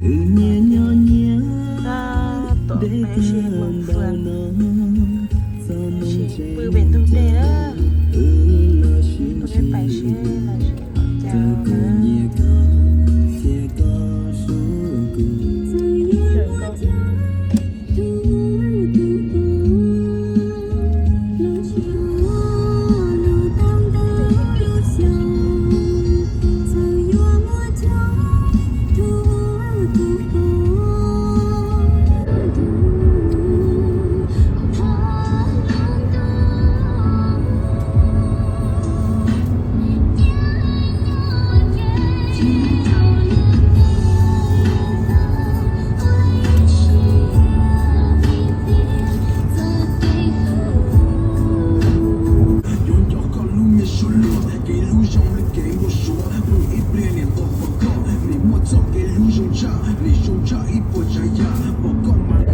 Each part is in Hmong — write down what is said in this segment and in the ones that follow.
Tab tom pais sim mus fwm, sim pw pem ntug dej na. Peb pais seb los sim los cas na. Yuav nco koj lub me suab luag, kev hlub zoo li kev npau suav, pw ib pliag niam ntaus fawm koj, nim muaj txoj kev hlub zoo tshaj, nim zoo tshaj ib puas tsav yam, pom koj mas.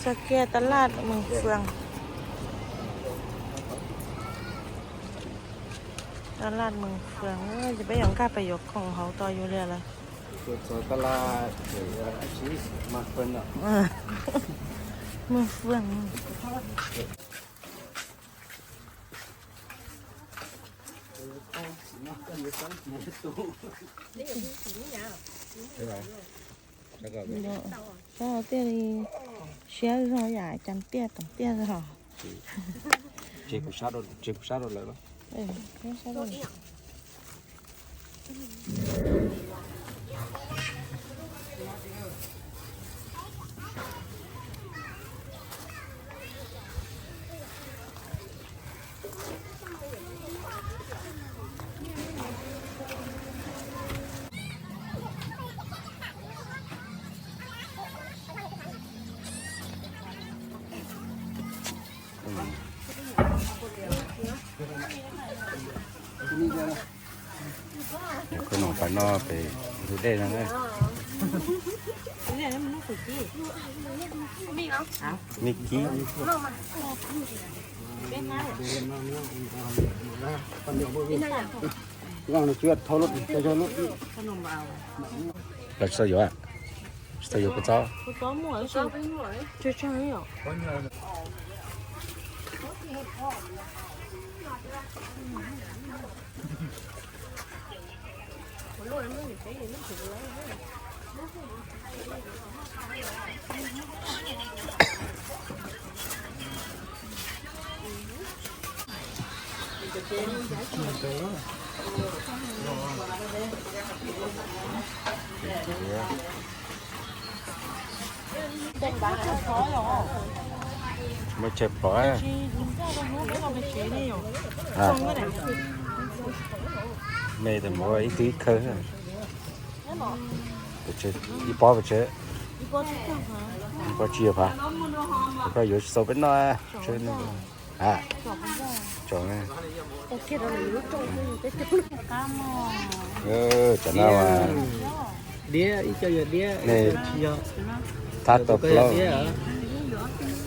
Txog kiag tab laj Mees Fwm. Tab laj Mees Fwm, ces peb yuav nkag pem yuav khoom hauv tod yus li lawm. Mees Fwm. Sab tiaj li, siab zog yam cas tiaj toom tiaj zog. Tseg kuv sab rau lawv. Khub noom pas noj pem ntug dej no na. Me kib. Los tsis tau yuav, tsis tau yuav kua txob. Muaj chaw plov. Me tus muab ib tug ib khawb. Ib pob pes tsawg? Ib pob tsib caug phav. Koj yuav tsis txaus peb noj. Tsom na. Cov no mas, nej thab tau plaub,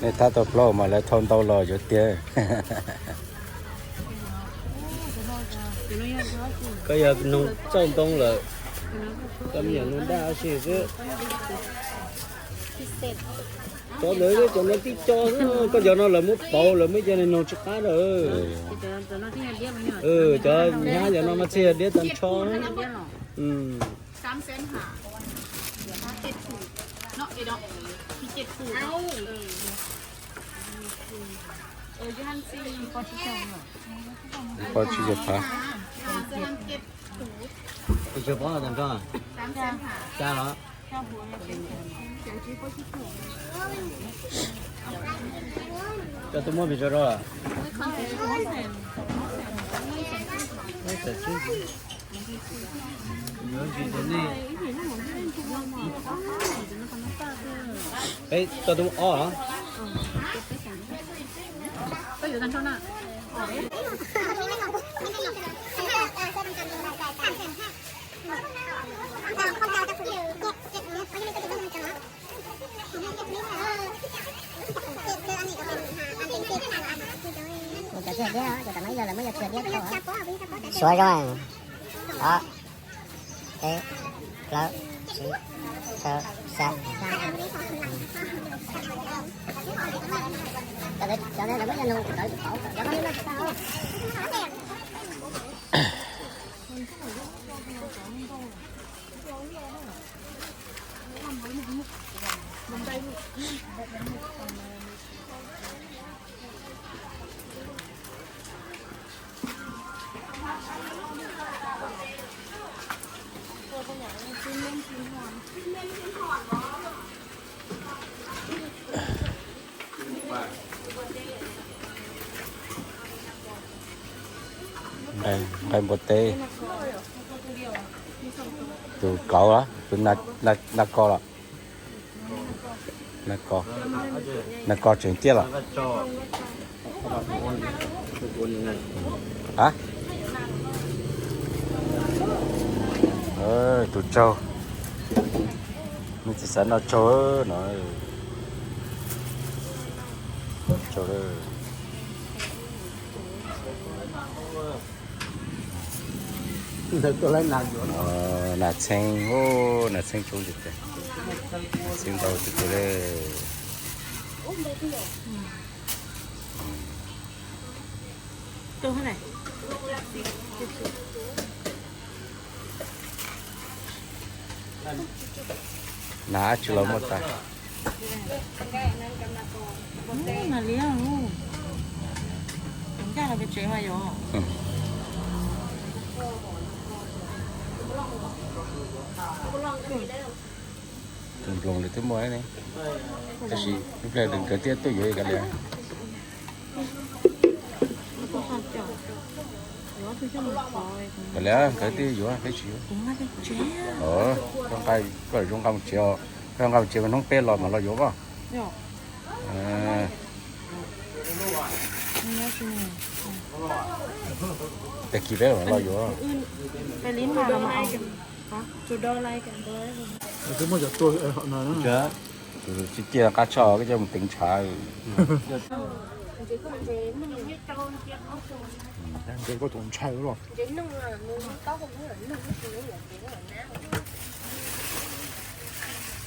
nej thab tau plaub mas lawv thau ntau los yuav tiag. Koj yog noog txauj ntoo lawm, koj me nyuam noog daj ua si xwb. Cov ntawd cov no tib co xwb, koj cov no lawv muab pauv, lawv muab cov no tsis qab lawm. Cov nyab cov no mas txhij yog diab tag nrho. Ib pob tsib caug phav. Tus tsawg pob tag nrho? Xya los? Coj tuaj muab pes tsawg rau? Peb coj tuaj muab ob los? Suav zoo. Ob, peb, plaub, tsib, rau, xya. Nqaij npua teb. Tus kauv los tus na ko los? Na ko, na ko tseem ciaj los? A, tus tsaug, nws tsis xav noj tsaug no. Tsaug. Nas txheeb, nas txheeb coob tiag tiag, nas txheeb ntau tiag tiag li. Nas dab tsi los muaj tas. Tus nploos li twb muaj ne, tab sis ib pliag nkawd thiaj tuaj yuav kav liam. Kav liam nkawd thiaj yuav peb tsis yuav. Koj zoo nqa mus tsev os, koj zoo nqa mus tsev mas hnub peb los mas los yuav koj. Tag kis peb los yuav. Tsis cia qab tshaj koj coj mus teev ntshav.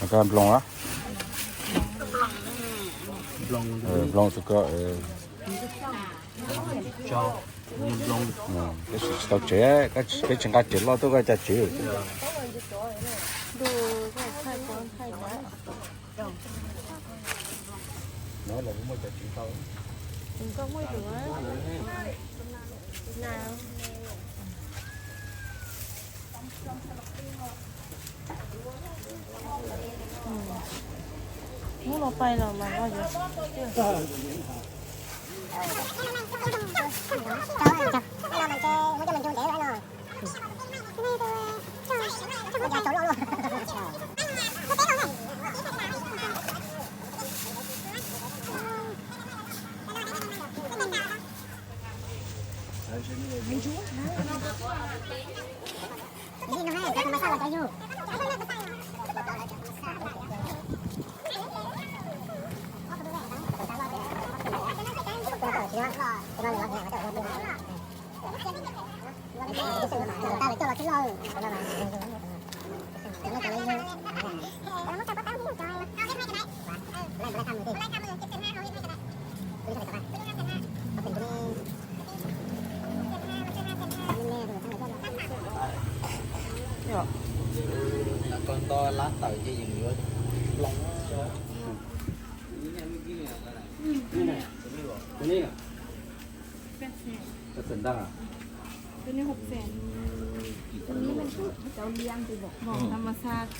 Koj nploos a, nploos tus ko. Peb tsis tau tsev, peb tsis nqa tsev loj tuaj koj coj tsev. Muab los pais los mas ho yuav. Yog koj nto lab tawm ces yeej yuav ploog. Cov ntag. Cov ntag. Cov ntag.